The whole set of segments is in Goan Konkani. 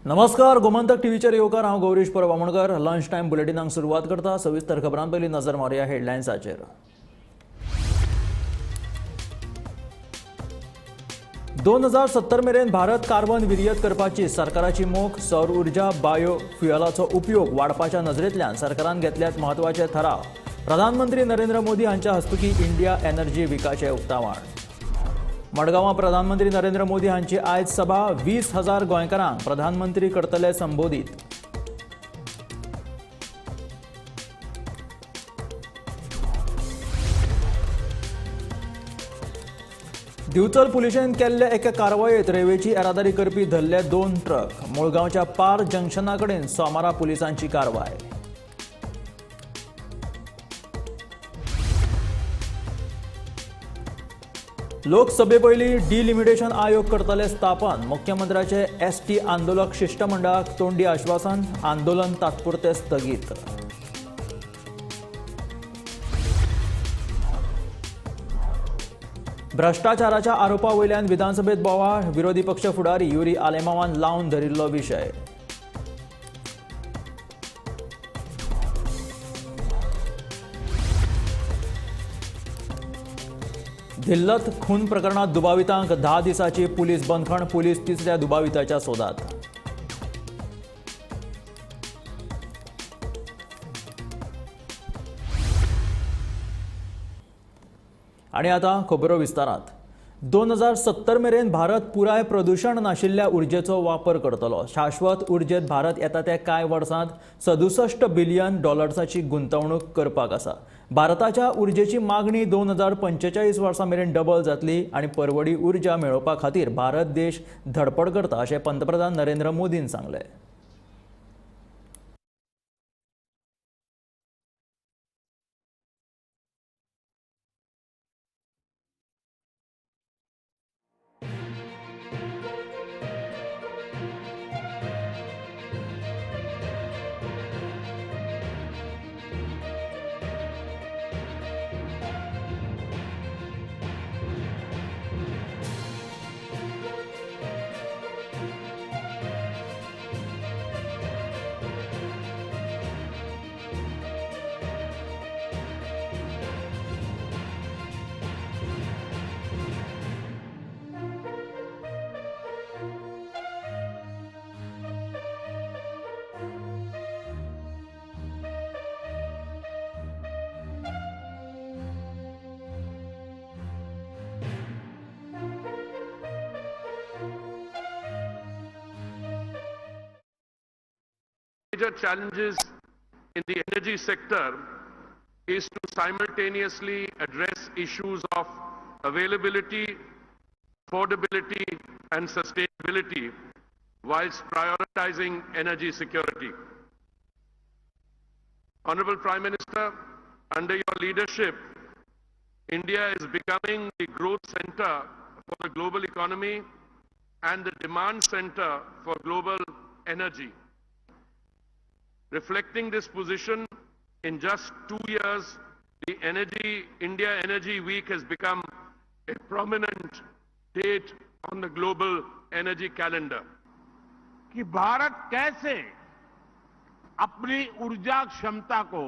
नमस्कार, गोमंतक टीव्हीचेर येवकार. हांव गौरीश परब आमोणकर. लंच टायम बुलेटिनाक सुरवात करता. सविस्तर खबरां पयलीं नजर मारुया हेडलायन्साचेर. 2070 मेरेन भारत कार्बन विरयत करपाची सरकाराची मोख. सौर ऊर्जा, बायो फ्युएलाचो उपयोग वाडपाच्या नजरेंतल्यान सरकारान घेतल्यात म्हत्वाचे थाराव. प्रधानमंत्री नरेंद्र मोदी हांच्या हस्तुकी इंडिया एनर्जी विकाचें उक्तावण. मडगांवां प्रधानमंत्री नरेंद्र मोदी हांची आयज सभा. 20,000 गोंयकारांक प्रधानमंत्री करतले संबोधीत. दिवचल पुलिशेन केल्ले एके कारवायेत रेंवेची येरादारी करपी धरले 2 ट्रक. मुळगांवच्या पार जंक्शना कडेन सोमारा पुलिसांची कारवाय. लोकसभे पयलीं डिलिमिटेशन आयोग करतले स्थापन. मुख्यमंत्र्याचे एसटी आंदोलक शिश्टमंडळाक तोंडी आश्वासन. आंदोलन तात्पुरते स्थगीत. भ्रष्टाचाराच्या आरोपा वयल्यान विधानसभेत बोवाळ. विरोधी पक्ष फुडारी युरी आलेमावान लावन धरिल्लो विशय. धिल्लत खून प्रकरणात दुबावितांक 10 दिसांची पुलीस बंदखण. पुलीस तिसऱ्या दुबाविताच्या सोदात. आणि आता खबरो विस्तारात. 2070 मेरेन भारत पुराय प्रदूशण नाशिल्ल्या उर्जेचो वापर करतलो. शाश्वत उर्जेत भारत येता त्या कांय वर्सांत $67 बिलियन गुंतवणूक करपाक आसा. भारताच्या उर्जेची मागणी 2045 वर्सां मेरेन डबल जातली आनी परवडी उर्जा मेळोवपा खातीर भारत देश धडपड करता अशें पंतप्रधान नरेंद्र मोदीन सांगलें. Major challenges in the energy sector is to simultaneously address issues of availability, affordability and sustainability whilst prioritizing energy security. Honorable Prime Minister, under your leadership, India is becoming the growth center for the global economy and the demand center for global energy. Reflecting this position, in just 2 years, the India Energy Week has become a prominent date on the global energy calendar. कि भारत कैसे अपनी ऊर्जा क्षमता को,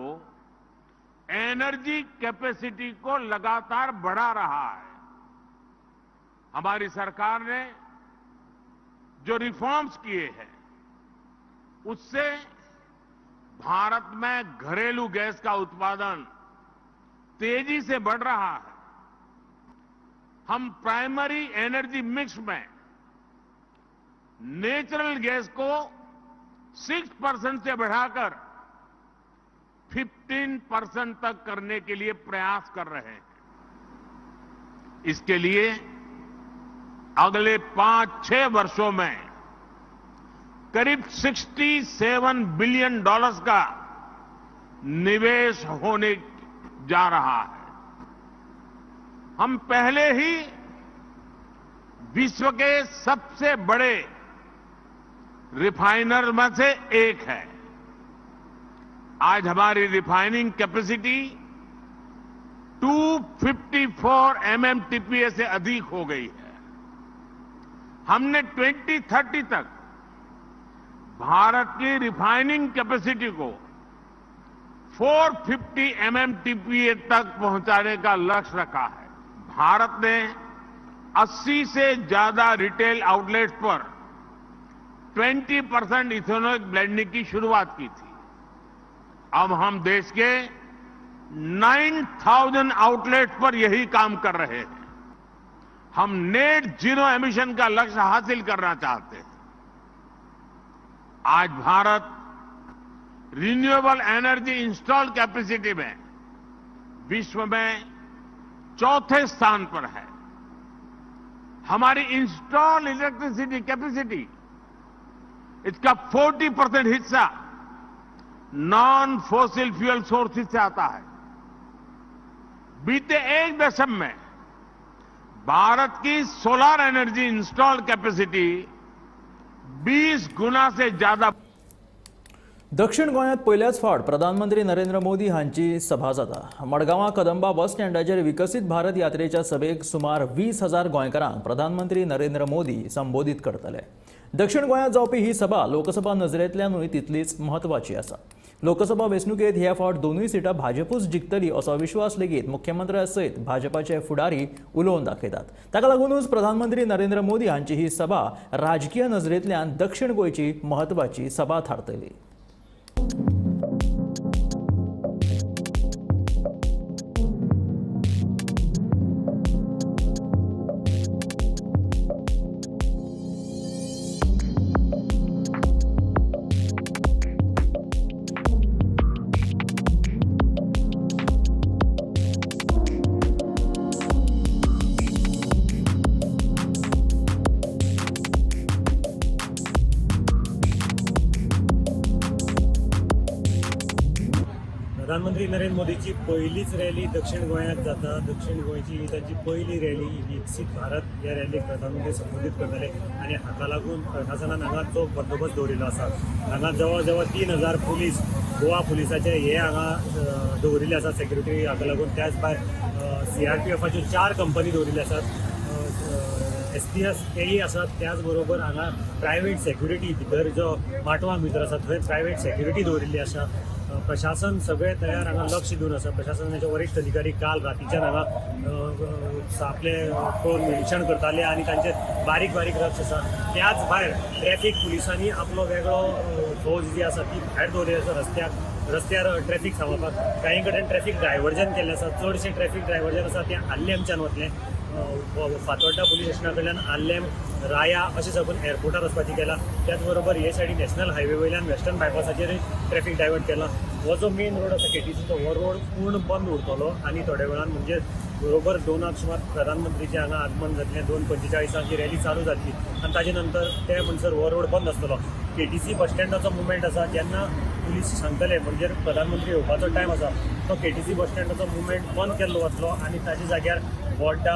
एनर्जी कैपेसिटी को लगातार बढ़ा रहा है। हमारी सरकार ने जो रिफॉर्म्स किए हैं, उससे भारत में घरेलू गैस का उत्पादन तेजी से बढ़ रहा है। हम प्राइमरी एनर्जी मिक्स में नेचुरल गैस को 6% से बढ़ाकर 15% तक करने के लिए प्रयास कर रहे हैं। इसके लिए अगले 5-6 वर्षों में करीब $67 बिलियन का निवेश होने जा रहा है। हम पहले ही विश्व के सबसे बड़े रिफाइनर में से एक है। आज हमारी रिफाइनिंग कैपेसिटी 254 MMTPA से अधिक हो गई है। हमने 2030 तक भारत की रिफाइनिंग कैपेसिटी को 450 MMTPA तक पहुंचाने का लक्ष्य रखा है। भारत ने 80 से ज्यादा रिटेल आउटलेट्स पर 20% इथेनॉल ब्लेंडिंग की शुरुआत की थी। अब हम देश के 9000 आउटलेट्स पर यही काम कर रहे हैं। हम नेट जीरो एमिशन का लक्ष्य हासिल करना चाहते हैं। आज Bharat renewable energy install capacity में विश्व में चौथे स्थान पर है। हमारी इंस्टॉल इलेक्ट्रिसिटी कैपेसिटी, इसका 40% हिस्सा नॉन फॉसिल फ्यूल सोर्सेज से आता है। बीते एक दशक में भारत की सोलर एनर्जी इंस्टॉल कैपेसिटी 20 गुना से ज्यादा। दक्षिण गोंयांत पयल्याच फावट प्रधानमंत्री नरेंद्र मोदी हांची सभा जाता। मडगांवां कदंबा बस स्टँडाचेर विकसीत भारत यात्रेच्या सभेक सुमार 20,000 गोंयकारांक प्रधानमंत्री नरेंद्र मोदी संबोधीत करतले। दक्षिण गोंयांत जावपी ही सभा लोकसभा नजरेंतल्यानूय तितलीच म्हत्वाची आसा। लोकसभा वेंचणुकेंत हे फावट दोनूय सिटां भाजपूच जिखतली असो विश्वास लेगीत मुख्यमंत्र्या सयत भाजपाचे फुडारी उलोवन दाखयतात। ताका लागूनच प्रधानमंत्री नरेंद्र मोदी हांची ही सभा राजकीय नजरेंतल्यान दक्षिण गोंयची म्हत्वाची सभा थारतली। प्रधानमंत्री नरेंद्र मोदीची पहिलीच रॅली दक्षिण गोंयांत जाता। दक्षिण गोंयची ही तांची पहिली रॅली। विकसीत भारत ह्या रॅलीक प्रधानमंत्री संबोधीत करतले आनी हाका लागून प्रशासनान हांगा चोख बंदोबस्त दवरिल्लो आसा। हांगा जवळ जवळ 3000 पुलीस गोवा पुलिसाचे हे हांगा दवरिल्ले आसात सेक्युरिटी हाका लागून। त्याच भायर CRPFाच्यो 4 कंपनी दवरिल्ले आसात, SPS तेय आसात। त्याच बरोबर हांगा प्रायवेट सेक्युरिटी भितर जो माटवा भितर आसा थंय प्रायवेट सेक्युरिटी दवरिल्ली आसा। प्रशासन सगळे तयार हांगा लक्ष दिवन आसा। प्रशासनाचे वरिश्ठ अधिकारी काल रातीच्यान हांगा आपले पळोवन निरिक्षण करताले आनी तांचे बारीक बारीक लक्ष आसा। त्याच भायर ट्रॅफीक पुलिसांनी आपलो वेगळो फौज जी आसा ती भायर दवरिल्ली आसा रस्त्यार ट्रॅफीक सांबाळपाक। कांय कडेन ट्रॅफीक डायवर्जन केल्लें आसा। चडशें ट्रॅफीक डायवर्जन आसा तें आल्लेमच्यान वतलें, फातोड्डा पुलीस स्टेशना कडल्यान आल्लेम राया अशें साकून एअरपोर्टार वचपाचें केलां। त्याच बरोबर हे सायडीन नॅशनल हायवे वयल्यान वेस्टर्न बायपासाचेर ट्रॅफीक डायवर्ट केलां। हो जो मेन रोड आसा केटीसीचो हो रोड पूर्ण बंद उरतलो आनी थोड्या वेळान म्हणजे बरोबर 2 सुमार प्रधानमंत्रीचें हांगा आगमन जातलें। 2:45 रॅली चालू जातली आनी ताजे नंतर ते म्हणसर हो रोड बंद आसतलो। केटीसी बस स्टँडाचो मुवमेंट आसा, जेन्ना पुलीस सांगतले म्हणजे प्रधानमंत्री येवपाचो टायम आसा तो केटीसी बस स्टँडाचो मुवमेंट बंद केल्लो वतलो आनी ताजे जाग्यार बोड्डा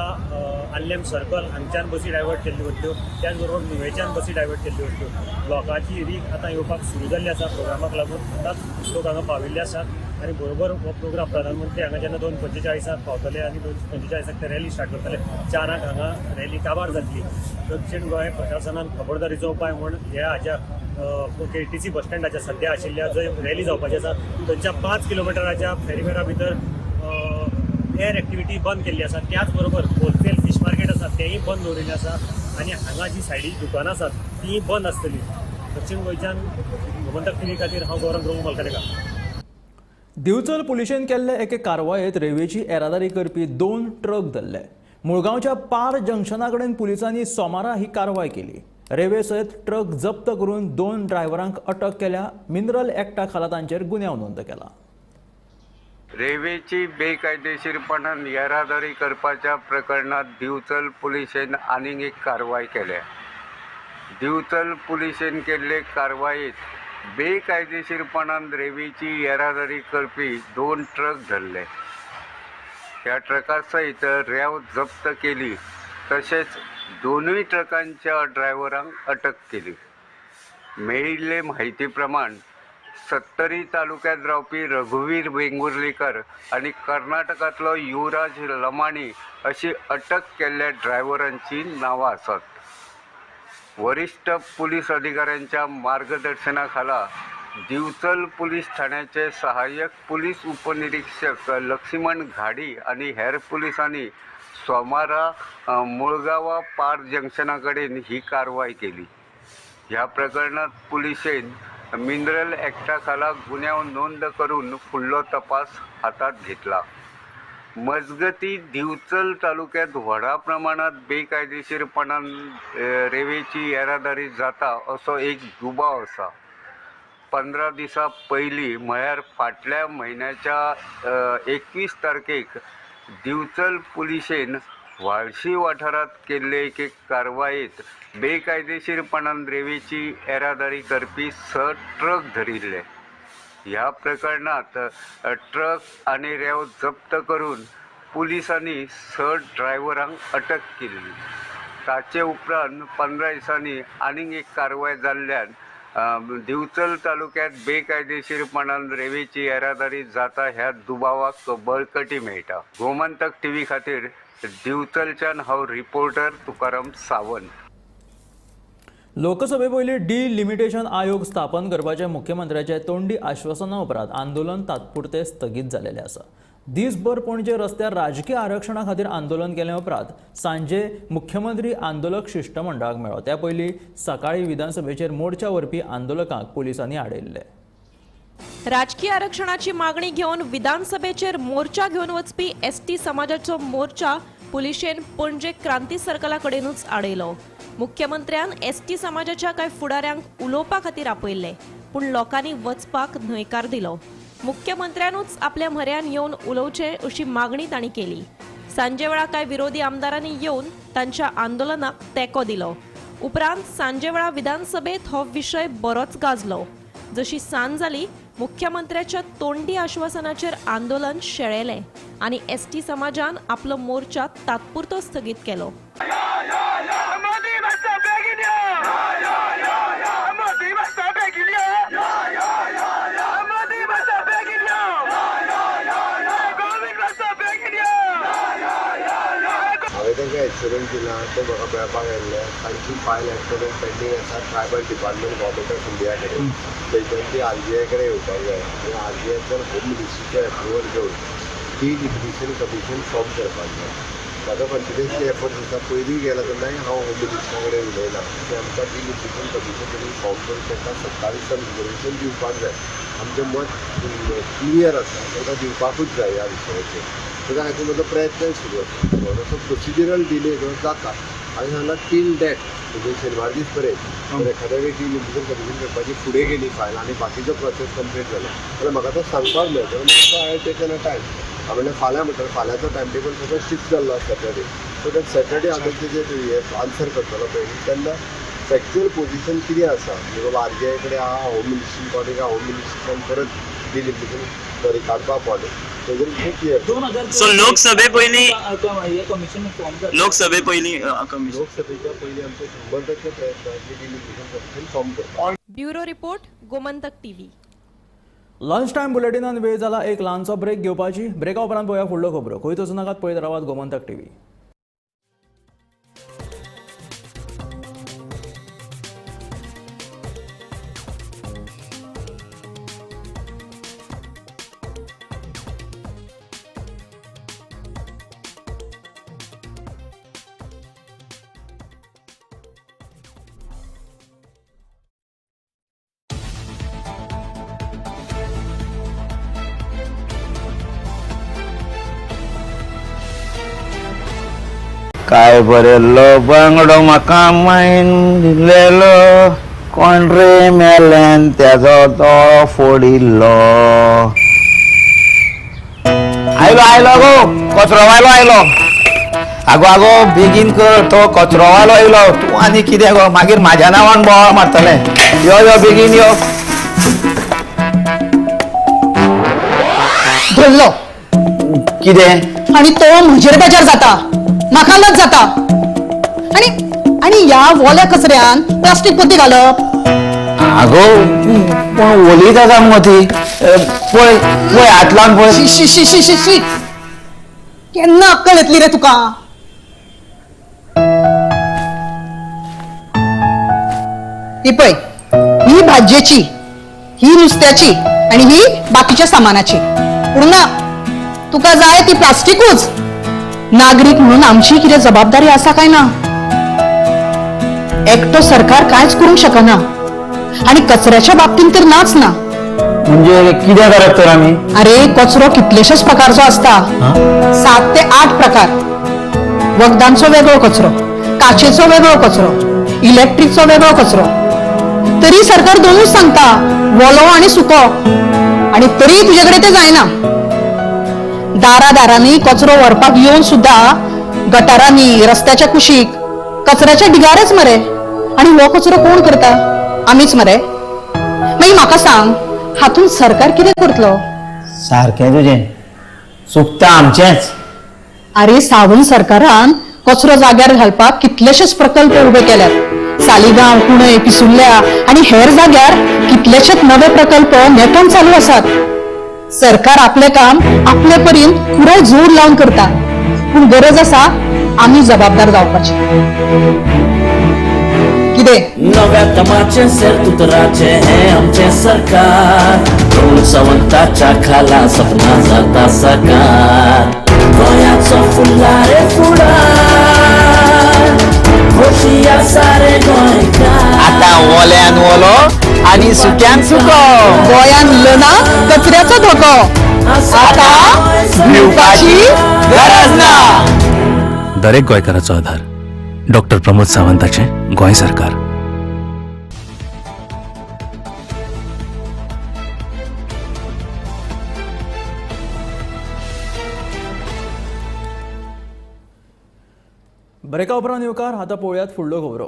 आल्लेम सर्कल हांगच्यान बसी डायवर्ट केल्ल्यो वतल्यो, त्याच बरोबर नुवेच्यान बसी डायवर्ट केल्ल्यो वतल्यो। लोकांची रीग आतां येवपाक सुरू जाल्ली आसा प्रोग्रामाक लागून। आतांच लोक हांगा पाविल्ले आसात आनी बरोबर हो प्रोग्राम प्रधानमंत्री हांगा जेन्ना 2:45 पावतले आनी 2:45 ते रॅली स्टार्ट करतले, 4 हांगा रॅली काबार जातली। दक्षिण गोंय प्रशासनान खबरदारीचो उपाय म्हूण ह्या हाज्या केटीसी बस स्टँडाच्या सद्या आशिल्ल्या जंय रॅली जावपाची आसा थंयच्या 5 किलोमिटराच्या फेरीमेरा भितर एअर एक्टिविटी बंद केल्ली आसा। त्याच बरोबर होलसेल फीश मार्केट आसा तेंय बंद दवरिल्लें आसा आनी हांगा जी सायडी दुकानां आसात तीं बंद आसतलीं। दक्षिण गोंयच्यान गोमंतक टीव्ही खातीर हांव गौरव प्रभू मलकारेकार। दिवचल पुलिशेन केल्ले एके कारवायेत रेंवेची येरादारी करपी 2 ट्रक धरले। मुळगांवच्या पार जंक्शना कडेन पुलिसांनी सोमारा ही कारवाय केली। रेंवे सयत ट्रक जप्त करून 2 ड्रायव्हरांक अटक केल्या। मिनरल एक्टा खाला तांचेर गुन्यांव नोंद केला। रेंवेची बेकायदेशीरपणान येरादारी करपाच्या प्रकरणात दिवचल पुलिशेन आनीक एक कारवाय केल्या। दिवचल पुलिशेन केल्ले कारवायेत बेकायदेशीरपणान रेंवेची येरादारी करपी 2 ट्रक धरले। ह्या ट्रका सयत रेंव जप्त केली, तशेंच 2 ट्रकांच्या ड्रायव्हरांक अटक केली। मेळिल्ले म्हायती प्रमाण सत्तरी तालुक्यात रावपी रघुवीर वेंगुर्लेकर आनी कर्नाटकांतलो युवराज लमाणी अशी अटक केल्ल्या ड्रायव्हरांची नांवां आसात। वरिश्ठ पुलीस अधिकाऱ्यांच्या मार्गदर्शनाखाला दिवचल पुलीस ठाण्याचे सहाय्यक पुलीस उपनिरीक्षक लक्ष्मण घाडी आनी हेर पुलिसांनी सोमारा मुळगांवा पार जंक्शना कडेन ही कारवाय केली. ह्या प्रकरणात पुलिशेन मिनरल ॲक्टा खाला गुन्यांव नोंद करून फुडलो तपास हातात घेतला. मजगती दिवचल तालुक्यात व्हडा प्रमाणात बेकायदेशीरपणान रेवेची येरादारी जाता असो एक दुबाव आसा. 15 दिसां पयलीं म्हळ्यार फाटल्या म्हयन्याच्या 21 तारखेक दिवचल पुलिशेन व्हाळशी वाठारांत केल्ले एके कारवायेंत बेकायदेशीरपणान रेवेची येरादारी करपी 6 ट्रक धरिल्ले. ह्या प्रकरणात ट्रक आनी रेंव जप्त करून पुलिसांनी 6 ड्रायव्हरांक अटक केल्ली. ताचे उपरांत 15 दिसांनी आनीक एक कारवाय जाल्ल्यान दिवचल तालुक्यात बेकायदेशीरपणान रेवेची येरादारी जाता ह्या दुबावाक बळकटी मेळटा. गोमंतक टीव्ही खातीर दिवचलच्यान हांव रिपोर्टर तुकाराम सावंत. लोकसभे पयलीं डिलिमिटेशन आयोग स्थापन करपाचें मुख्यमंत्र्याचे तोंडी आश्वासना उपरांत आंदोलन तात्पुरतें स्थगीत जालेलें आसा. दिसभर पणजे रस्त्यार राजकीय आरक्षणा खातीर आंदोलन केले उपरांत सांजे मुख्यमंत्री आंदोलक शिश्टमंडळाक मेळ्ळो. त्या पयलीं सकाळीं विधानसभेचेर मोर्चा व्हरपी आंदोलकांक पुलिसांनी आडयल्ले. राजकीय आरक्षणाची मागणी घेवन विधानसभेचेर मोर्चा घेवन वचपी एसटी समाजाचो मोर्चा पुलिशेन पणजे क्रांती सर्कला कडेनूच आडयलो. मुख्यमंत्र्यान एसटी समाजाच्या कांय फुडाऱ्यांक उलोवपा खातीर आपयल्ले, पूण लोकांनी वचपाक न्हयकार दिलो. मुख्यमंत्र्यानूच आपल्या म्हऱ्यान येवन उलोवचें अशी मागणी तांणी केली. सांजे वेळा कांय विरोधी आमदारांनी येवन तांच्या आंदोलनाक तेंको दिलो. उपरांत सांजे वेळा विधानसभेत हो विशय बरोच गाजलो. जशी सांज जाली मुख्यमंत्र्याच्या तोंडी आश्वासनाचेर आंदोलन शेळेलें आनी एसटी समाजान आपलो मोर्चा तात्पुरतो स्थगीत केलो. हांवें तांकां एश्योरन्स दिलां, ते म्हाका मेळपाक आयिल्ले. तांची फायल एट पेंडींग आसा tribal department government of India कडेन. थंयच्यान ती आरजीआय कडेन येवपाक जाय आनी आरजीआयच्यान होम मिनिस्ट्रीचो एप्रुवल घेवन डिलिमिटेशन कमिशन फॉर्म करपाक जाय. म्हाजो कंटिन्युअसली एफर्ट्स आसा. पयलीं गेला तेन्नाय हांव होम मिनिस्टरा कडेन उलयलां की आमकां डिलिमिटेशन कमिशन तरी फॉर्म करून तांकां 27 रिजर्वेशन दिवपाक जाय. आमचें मत क्लियर आसा, तांकां दिवपाकूच जाय ह्या विशयाचेर. ताच्या खातीर म्हजो प्रयत्नय सुरू आसा. थोडोसो प्रोसिजरल डिले जो जाता हांवें सांगलां टील that म्हणजे शेनवार दीस पर्यंत जर एखाद्या वेळी डिलिमिटेशन कमिशन करपाची फुडें गेली फायल आनी बाकीचो प्रोसेस कंप्लीट जालो जाल्यार म्हाका तो सांगपाक मेळटलो. म्हाका हांवें टेकन अ टायम. हांवें म्हणलें फाल्यां म्हणटा फाल्यांचो टायम टेबल सगळो शिफ्ट जाल्लो आसा सॅटर्डे. सो that Saturday हांव तेजेर आन्सर करतलो पळय तेन्ना फॅक्च्युअल पोजिशन कितें आसा म्हणजे बाबा आरजीआय कडेन आहा, होम मिनिस्ट्री कडेन आहा, होम मिनिस्ट्रीच्यान परत डिलिमिटेशन सॉरी काडपाक पावलें तेजेर खूब क्लियर. सो लोकसभे पयलीं लोकसभे पयलीं लोकसभेच्या पयलीं आमचे 100% प्रयत्न की डिलिमिटेशन कमिशन फॉर्म करपाक. Bureau report, Gomantak TV. Lunch time बुलेटिनान वेळ जाला एक ल्हानसो ब्रेक घेवपाची. ब्रेका उपरांत पळोवया फुडल्यो खबरो. खंयच वचूं नाकात, पळयत रावात गोमंतक टीव्ही. काय बरेल्लो बांगडो म्हाका मायन दिलेलो, कोण रे मेल्यान तेजो तो फोडिल्लो. आयलो आयलो गो कचरो वालो आयलो. आगो आगो बेगीन कर, तो कचरो वालो आयलो. तूं आनी कितें गो मागीर म्हाज्या नांवान बोवाळ मारतलें. यो यो बेगीन यो. धरलो कितें आनी तो म्हजेर बेजार जाता, म्हाका लज जाता. आनी आनी ह्या वोल्या कचऱ्यान प्लास्टीक पोती घालप. आगो पूण ओलीच आसा मुगो ती. पळय पळय हात लावन पळय. शी शी शी शी शी, केन्ना अक्कल येतली रे तुका? ही पळय, ही भाजयेची, ही नुस्त्याची आणि ही बाकीच्या सामानाची. पूण ना, तुका जाय ती प्लास्टिकूच. नागरीक म्हणून आमची कितें जबाबदारी आसा काय ना? एकटो सरकार कांयच करूंक शकना आणि कचऱ्याच्या बाबतींत तर नाच ना. म्हणजे कितें करप तर आमी? अरे कचरो कितलेशेच प्रकारचो असता, 7 ते 8 प्रकार. वखदांचो वेगळो कचरो, काचेचो वेगळो कचरो, इलेक्ट्रिकचो वेगळो कचरो. तरी सरकार दोनूच सांगता, वोलो आणि सुको, आणि तरी तुझ्याकडे ते जायना. दारा दारांनी कचरो व्हरपाक येवन सुद्धा गटारांनी, रस्त्याच्या कुशीक कचऱ्याच्या ढिगारच मरे. आणि हो कचरो कोण करता? आमीच मरे. मागीर म्हाका सांग, हातून सरकार कितें करतलो? सारकें तुजें, चुकता आमचेंच. अरे सावंत सरकारान कचरो जाग्यार घालपाक कितलेशेच प्रकल्प उबे केल्यात. सालिगांव, कुणय, पिसुर्ल्या आणि हेर जाग्यार कितलेशेच नवे प्रकल्प नेटान चालू आसात. सरकार आपलें काम आपले परीन पुराय जोर लावन करता, पूण गरज आसा आमी जबाबदार जावपाची. कितें नव्या तमाचे सेरतुतराचे हे आमचे सरकार, प्रमोद सावंताच्या खाला सपना जाता साकार. गोंयाचो फुडला रे फुडार, खोशी आसा रे गोंयकार. आतां ओल्यान ओलो आनी सुक्यान सुको, गोंयान लना कचऱ्याचो धोको, आतां भिवपाची गरज ना. दरेक गोंयकाराचो आधार डॉक्टर प्रमोद सावंताचें गोंय सरकार. ब्रेका उपरांत येवकार. आतां पळोवयात फुडल्यो खबरो.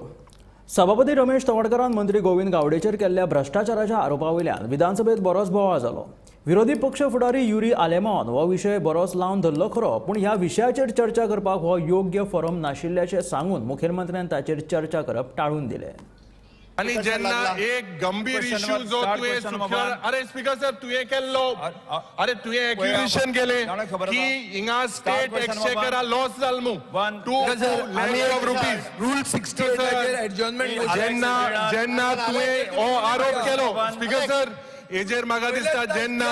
सभापती रमेश तवडकरान मंत्री गोविंद गावडेचेर केल्ल्या भ्रश्टाचाराच्या आरोपा वयल्यान विधानसभेत बरोच बोवाळ जालो. विरोधी पक्ष फुडारी युरी आलेमावन हो विशय बरोच लावन धरलो खरो, पूण ह्या विशयाचेर चर्चा करपाक हो योग्य फोरम नाशिल्ल्याचें सांगून मुखेलमंत्र्यान ताचेर चर्चा करप टाळून दिलें. आनी जेन्ना एक गंभीर इश्यू जो तुवें, अरे स्पीकर सर तुवें केल्लो, अरे तुवें एक्युजेशन केलें की हिंगा स्टेट एक्सचेकरा लॉस जाल मू 2 लाख रुपीज. Rule 68 adjournment. जेन्ना जेन्ना तुवें हो आरोप केलो स्पीकर सर, हेजेर म्हाका दिसता जेन्ना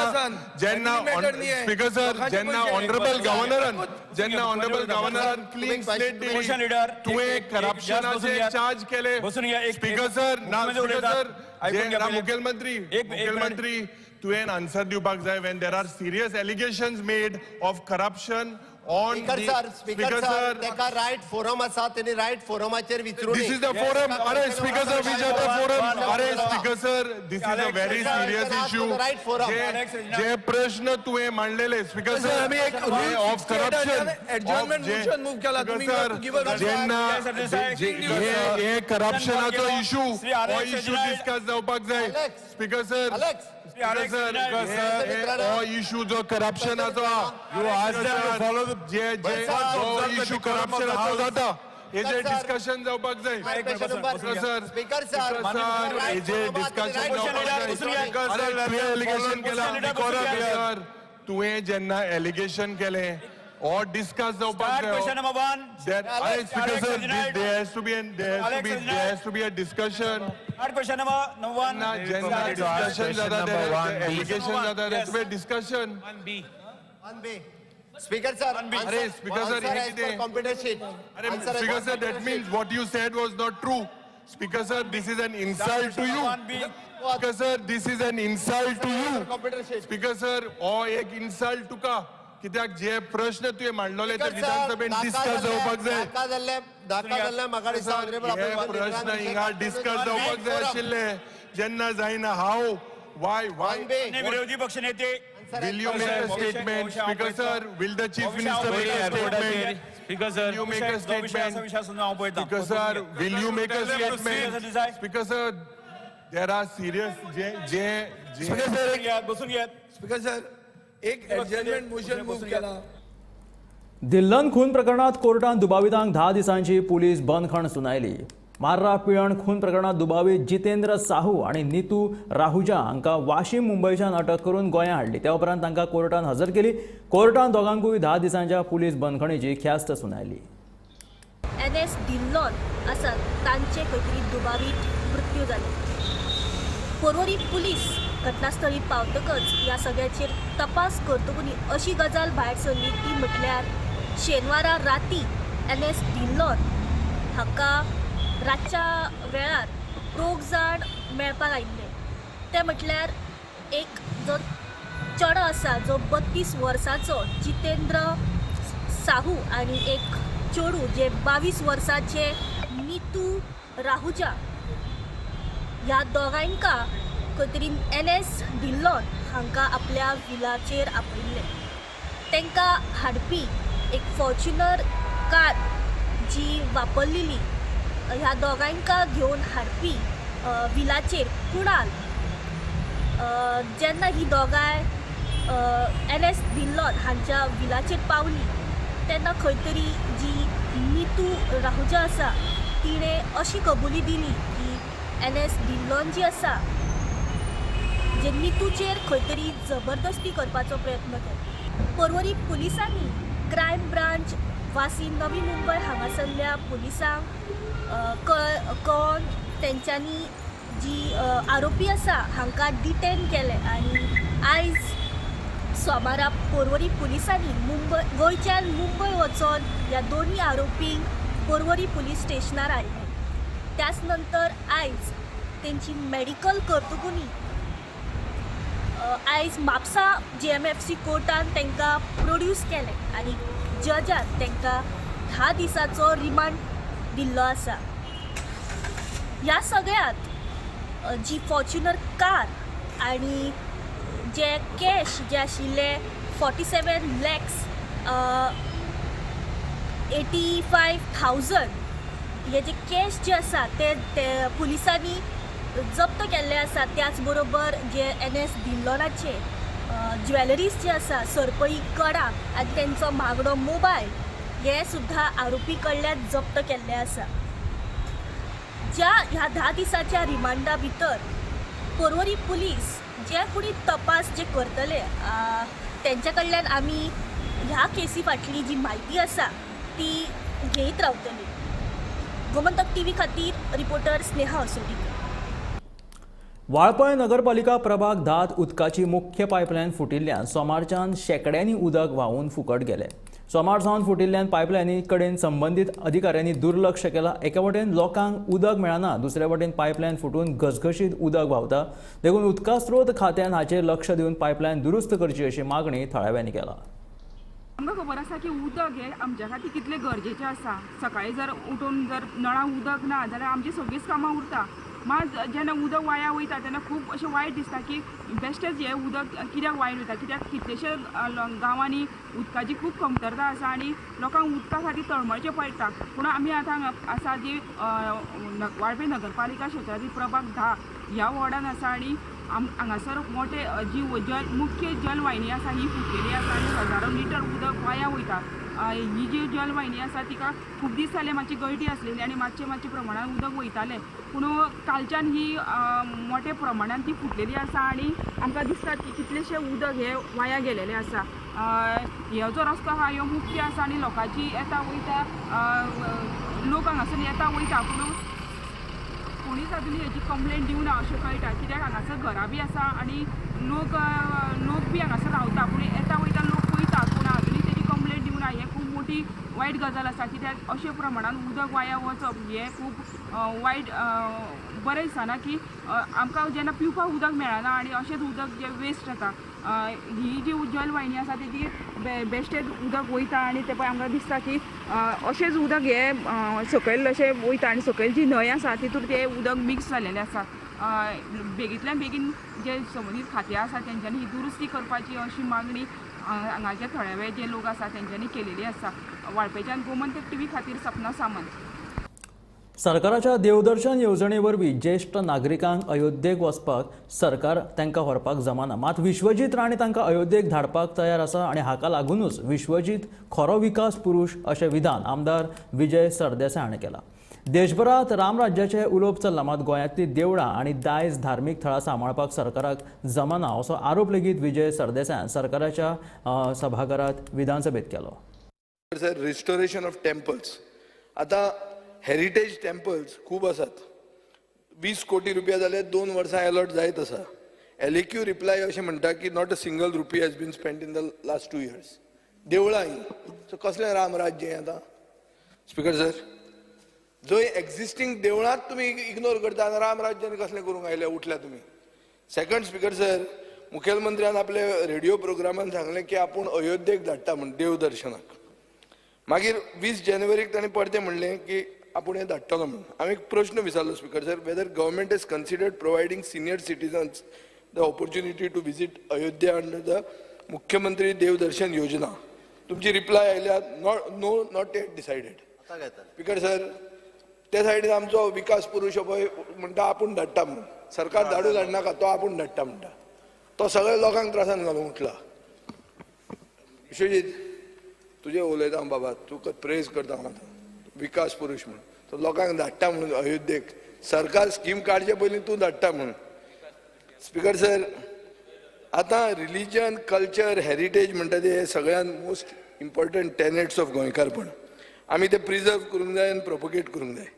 जेन्ना स्पीकर सर जेन्ना ऑनरेबल गव्हर्नरान जेन्ना ऑनरेबल गव्हर्नरान क्लीन स्लेट दिली, तुवें करप्शनाचे चार्ज केले स्पीकर सर. ना स्पीकर सर, ना मुखेलमंत्री, मुखेलमंत्री तुवें आन्सर दिवपाक जाय when there are serious allegations made of corruption on speaker sir. तेका रायट फोरम आसा, तेणी रायट फोरमाचेर विचारून. This is the forum. अरे speaker sir, which are the forum? अरे speaker sir, this is a very serious issue. जे प्रश्न तुवें मांडलेले स्पीकर सर, आमी एक of corruption adjournment motion move केला, तुमी जेन्ना हे करप्शनाचो इशू, हो इशू डिस्कस जावपाक जाय स्पीकर सर. सर हो इशू जो करप्शनाचो इशू करप्शनाचो जाता, हेजेर डिस्कशन जावपाक जाय सर. स्पीकर सर हेजेर डिस्कशन जावपाक जाय. अरे तुवें एलिगेशन केलां सर, तुवें जेन्ना एलिगेशन केलें or discuss जावपाक जाय. अरे speaker sir, there has to be there has to be a discussion. ना जेन्ना डिस्कशन जाता, एलिगेशन जाता, there has to be a discussion. Speaker sir, अरे स्पीकर सर हे कितें? Computer sheet. अरे speaker sir, that means what you said was not true. Speaker sir, this is an insult to you. Speaker sir, this is an insult to you. Speaker sir, हो एक इन्सल्ट तुका, कित्याक जे प्रश्न तुवें मांडलेले ते विधानसभेन डिस्कस जावपाक जाय. हे प्रश्न हिंगा डिस्कस जावपाक जाय आशिल्ले, जेन्ना जायना. हाव वाय वाय विरोधी पक्ष नेते Will you make a statement, Speaker sir? Will the Chief Minister make a statement? Speaker sir, will you make a statement? Speaker sir, will you make a statement? Speaker sir, there are serious J J J. Speaker sir, बसून घेयात. Speaker sir, एक एडजॉर्नमेंट मोशन मूव केला. दिल्लन खून प्रकरणात कोर्टान दुबावितांक 10 दिसांची पुलीस बंदखण सुनायली. मार्रा पिळण खून प्रकरणात दुबावीत जितेंद्र साहू आणि नीतू राहुजा हांकां वाशीम मुंबयच्यान अटक करून गोंया हाडली. त्या उपरांत तांकां कोर्टान हजर केली. कोर्टान दोगांकूय 10 दिसांच्या पुलीस बंदखणीची ख्यास्त सुनायली. एन एस धिल्लोन आसात तांचे खंय तरी दुबावीत मृत्यू जालो. पर्वरी पुलीस घटनास्थळी पावतकच ह्या सगळ्याचेर तपास करतकूच अशी गजाल भायर सरली ती म्हटल्यार शेनवारा राती एन एस ढिल्लोन हाका रातच्या वेळार दोग जाण मेळपाक आयिल्ले. ते म्हटल्यार एक जो चेडो आसा जो 32 वर्सांचो जितेंद्र साहू आनी एक चेडूं जे 22 वर्सांचे नीतू राहुजा. ह्या दोगांयका खंय तरी एन एस ढिल्लोन हांकां आपल्या विलाचेर आपयिल्ले. तांकां हाडपी एक फॉर्च्युनर कार जी वापरलेली ह्या दोगांयका घेवन हाडपी विलाचेर कुणाल, जेन्ना ही दोगांय एन एस ढिल्लोन हांच्या विलाचेर पावली तेन्ना खंय तरी जी नीतू राहुजा आसा तिणें अशी कबुली दिली की एन एस ढिल्लोन जी आसा जे नीतूचेर खंय तरी जबरदस्ती करपाचो प्रयत्न केलो. पर्वरी पुलिसांनी क्रायम ब्रांच वासी नवी मुंबय हांगासरल्या पुलिसांक कळोन तेंच्यांनी जी आरोपी आसा हांकां डिटेन केले आनी आयज सोमारा पर्वरी पुलिसांनी मुंबय गोंयच्यान मुंबय वचोन ह्या दोनूय आरोपींक पर्वरी पुलीस स्टेशनार हाडले. त्याच नंतर आयज तेंची मेडिकल करतकूनी आयज म्हापसा JMFC कोर्टान तांकां प्रोड्यूस केलें आनी जजान तांकां 10 दिसाचो रिमांड दिल्लो आसा. ह्या सगळ्यांत जी फॉर्च्युनर कार आनी जे कॅश जे आशिल्ले 47,85,000 हे जे कॅश जे आसा ते पुलिसांनी जप्त केल्ले आसा. त्याच बरोबर जे एन एस ढिल्लोनाचे ज्वेलरीज जे आसा, सरपळी, कडा आनी तेंचो मागडो मोबायल हे सुद्दां आरोपी कडल्यान जप्त केल्ले आसा. ज्या ह्या 10 दिसाच्या रिमांडा भितर पर्वरी पुलीस जे कोणी तपास जे करतले तेंच्या कडल्यान आमी ह्या केसी फाटली जी म्हायती आसा ती घेयत रावतली. गोमंतक टीव्ही खातीर रिपोर्टर स्नेहा असोडीकर. वाळपय नगरपालिका प्रभाग 10 उदकाची मुख्य पायपलायन फुटिल्ल्यान सोमारच्यान शेंकड्यांनी उदक व्हांवून फुकट गेले. सोमार सावन फुटिल्ल्यान पायपलायनी कडेन संबंदीत अधिकाऱ्यांनी दुर्लक्ष केलां. एके वटेन लोकांक उदक मेळना, दुसरे वटेन पायपलायन फुटून घसघशीत उदक व्हांवता. देखून उदका स्रोत खात्यान हाचेर लक्ष दिवन पायपलायन दुरुस्त करची अशी मागणी थळाव्यांनी केला. आमकां खबर आसा की उदक हें आमच्या खातीर कितलें गरजेचें आसा. सकाळीं जर उठून जर नळाक उदक ना जाल्यार आमची सगळींच कामां उरता. मात जेन्ना उदक वाया वयता तेन्ना खूब अशें वायट दिसता की बेश्टेच हें उदक कित्याक वाया वयता, कित्याक कितलेशे गांवांनी उदकाची खूब कमतरता आसा आनी लोकांक उदका खातीर तळमळचें पडटा. पूण आमी आतां हांगा आसा जी वाळपय नगरपालिका क्षेत्रांतली प्रभाग 10 ह्या वॉर्डान आसा आनी हांगासर मोटे जी मुख्य जलवाहिनी आसा ही फुटलेली आसा आनी हजारो लिटर उदक वाया वयता. ही जी जलवाहिनी आसा तिका खूब दीस जाले मातशी गळटी आसलेली आनी मातशे मातशे प्रमाणान उदक वयतालें, पूण कालच्यान ही मोठ्या प्रमाणान ती फुटलेली आसा आनी आमकां दिसता की कितलेशे उदक हे वाया गेलेलें आसा. हो जो रस्तो आहा ह्यो मुख्य आसा आनी लोकांची येता वयता लोक हांगासर येता वयता, पूण कोणीच अजून हेजी कंप्लेन दिवना अशें कळटा, कित्याक हांगासर घरां बी आसा आनी लोक लोक बी हांगासर रावता, पूण येता वयता लोक पळयता, पूण अजुनूय तेजी कंप्लेन दिवना. हें खूब मोठी वायट गजाल आसा, कित्याक अशे प्रमाणान उदक वाया वचप हें खूब वायट बरें दिसना की आमकां जेन्ना पिवपाक उदक मेळना आनी अशेंच उदक जें वेस्ट जाता. ही जी जलवाहिनी आसा तेजी बेश्टेच उदक वयता आनी तें पळय आमकां दिसता की अशेंच उदक हें सकयल अशें वयता आनी सकयल जी न्हंय आसा तितूर तें उदक मिक्स जालेलें आसा. बेगींतल्यान बेगीन जे संबंदीत खातें आसा तेंच्यांनी ही दुरुस्ती करपाची अशी मागणी हांगाचे थळावे जे लोक आसा तेंच्यांनी केलेली आसा. वाळपयच्यान गोमंतक टीव्ही खातीर सपना सामंत. सरकाराच्या देवदर्शन येवजणे वरवीं ज्येश्ठ नागरिकांक अयोध्येक वचपाक सरकार तांकां व्हरपाक जमाना, मात विश्वजीत राणे तांकां अयोध्येक धाडपाक तयार आसा आनी हाका लागूनच विश्वजीत खरो विकास पुरूश अशें विधान आमदार विजय सरदेसाय हाणें केलां. देशभरांत रामराज्याचें उलोवप चल्लां, मात गोंयांतलीं देवळां आनी दायज धार्मीक थळां सांबाळपाक सरकाराक जमाना असो आरोप लेगीत विजय सरदेसायान सरकाराच्या सभाघरांत विधानसभेत केलो. सर, रिस्टोरेशन ऑफ टेम्पल्स, आतां हेरिटेज टेम्पल्स खूब आसात, 20 कोटी रुपया जाले, 2 वर्सां अलॉट जायत आसा. LAQ reply अशें म्हणटा की not a single rupee has been spent in the last 2 years. देवळां ही, सो कसलें राम राज्य हें आतां? स्पीकर सर, जंय एक्झिस्टींग देवळांत तुमी इग्नोर करता आनी राम राज्यान कसलें करूंक आयले उठल्या तुमी. सेकंड स्पीकर सर, मुखेलमंत्र्यान आपले रेडिओ प्रोग्रामान सांगलें की आपूण अयोध्येक धाडटा म्हूण देवदर्शनाक. मागीर 20 जानेवारीक ताणें परतें म्हणलें की आपूण हें धाडटलो म्हूण. हांवें एक प्रश्न विचारलो speaker sir, whether government has considered providing senior citizens the opportunity to visit Ayodhya under the Mukhyamantri Devdarshan Yojana. तुमची रिप्लाय आयल्या no, not yet decided. Speaker sir, ते सायडीन आमचो विकास पुरूश पळय म्हणटा आपूण धाडटा म्हणून. सरकार धाडू धाडनाका, तो आपूण धाडटा म्हणटा. तो सगळ्या लोकांक त्रासान घालूंक उठला. विश्वजीत, तुजें उलयता हांव बाबा, तुका प्रेज करता हांव आतां, विकास पुरूश म्हणून. तो लोकांक धाडटा म्हणून अयोध्येक, सरकार स्कीम काडचे पयलीं तूं धाडटा म्हणून. स्पीकर सर, आतां रिलीजन, कल्चर, हेरिटेज म्हणटा ते हे सगळ्यान मोस्ट इम्पॉर्टंट टेनेट्स ऑफ गोंयकारपण. आमी ते प्रिजर्व करूंक जाय आनी प्रोपोगेट करूंक जाय.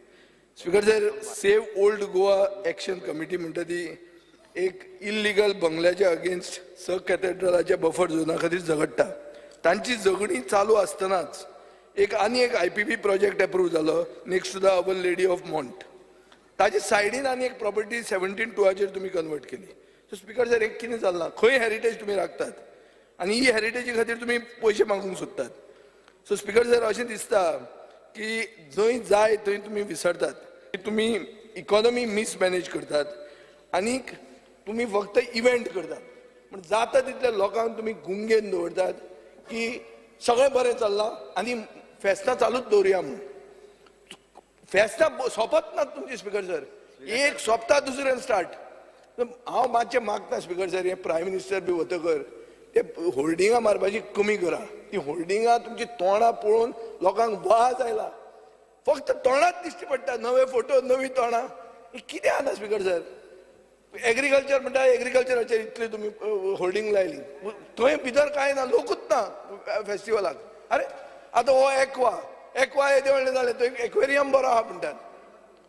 Speaker sir, save old Goa action committee म्हणटा ती एक इल्लिगल बंगल्याच्या अगेन्स्ट स कॅथेड्रलाच्या बफर झोना खातीर झगडटा. तांची झगडी चालू आसतनाच एक आनी एक IPP project approve जालो next to the our lady of Mont. ताजे सायडीन आनी एक प्रॉपर्टी 17(2) तुमी कन्वर्ट केली. सो स्पीकर सर, एक कितें चल्लां? खंय हेरिटेज तुमी राखतात आनी ही हेरिटेजी खातीर तुमी पयशे मागूंक सोदतात. सो स्पीकर सर, अशें दिसता की जंय जाय थंय तुमी विसरतात, तुमी इकॉनॉमी मिसमॅनेज करतात आनी तुमी फक्त इव्हेंट करतात. पूण जाता तितल्या लोकांक तुमी गुंगेन दवरतात की सगळें बरें चल्लां आनी फेस्तां चालूच दवरुया म्हणून. फेस्तां सोंपत नात तुमची स्पीकर सर, एक सोंपता दुसऱ्यान स्टार्ट. हांव मातशें मागता स्पीकर सर, हें प्रायम मिनिस्टर बी वतकर ते होल्डिंगां मारपाची कमी करा. ती होल्डिंगां तुमची तोंडां पळोवन लोकांक वाज आयला. फक्त तोंडांत दिश्टी पडटा, नवे फोटो, नवी तोंडां. कितें आसा स्पीकर सर? एग्रीकल्चर म्हणटा, एग्रीकल्चराचेर इतली तुमी होल्डिंग लायली, थंय भितर कांय ना, लोकूच ना फेस्टिवलाक. अरे आतां हो एक्वा, एक्वा येदें व्हडलें जालें, थंय एक्वेरियम बरो आहा म्हणटात.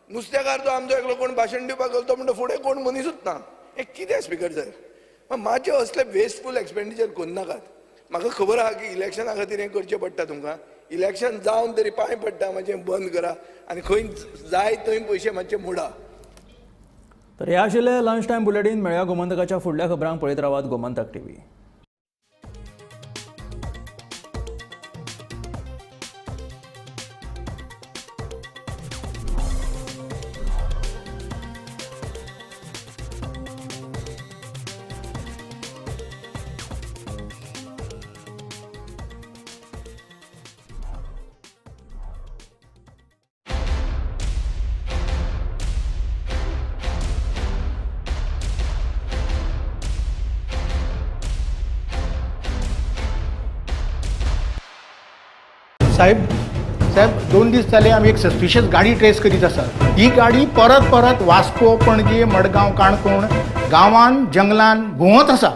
नुस्तेकार तो आमचो एकलो कोण भाशण दिवपाक गेलो, तो म्हणटा फुडें कोण मनीसूच ना. हें कितें स्पीकर सर? मातशें असले वेस्टफूल एक्सपेंडिचर करनाकात. म्हाका खबर आहा की इलेक्शना खातीर हें करचें पडटा तुमकां. इलेक्शन जावन तरी पांय पडटा, मातशें बंद करा आनी खंय जाय थंय पयशे मातशे मोडा. तर हे आशिल्लें लंच टायम बुलेटीन. मेळया गोमंतकाच्या फुडल्या खबरांक. पळयत रावात गोमंतक टीव्ही. साहेब साहेब 2 दीस जाले आमी एक सस्पिशियस गाडी ट्रेस करीत आसा. ही गाडी परत परत वास्को, पणजे, मडगांव, काणकोण गांवान जंगलान भोंवत आसा.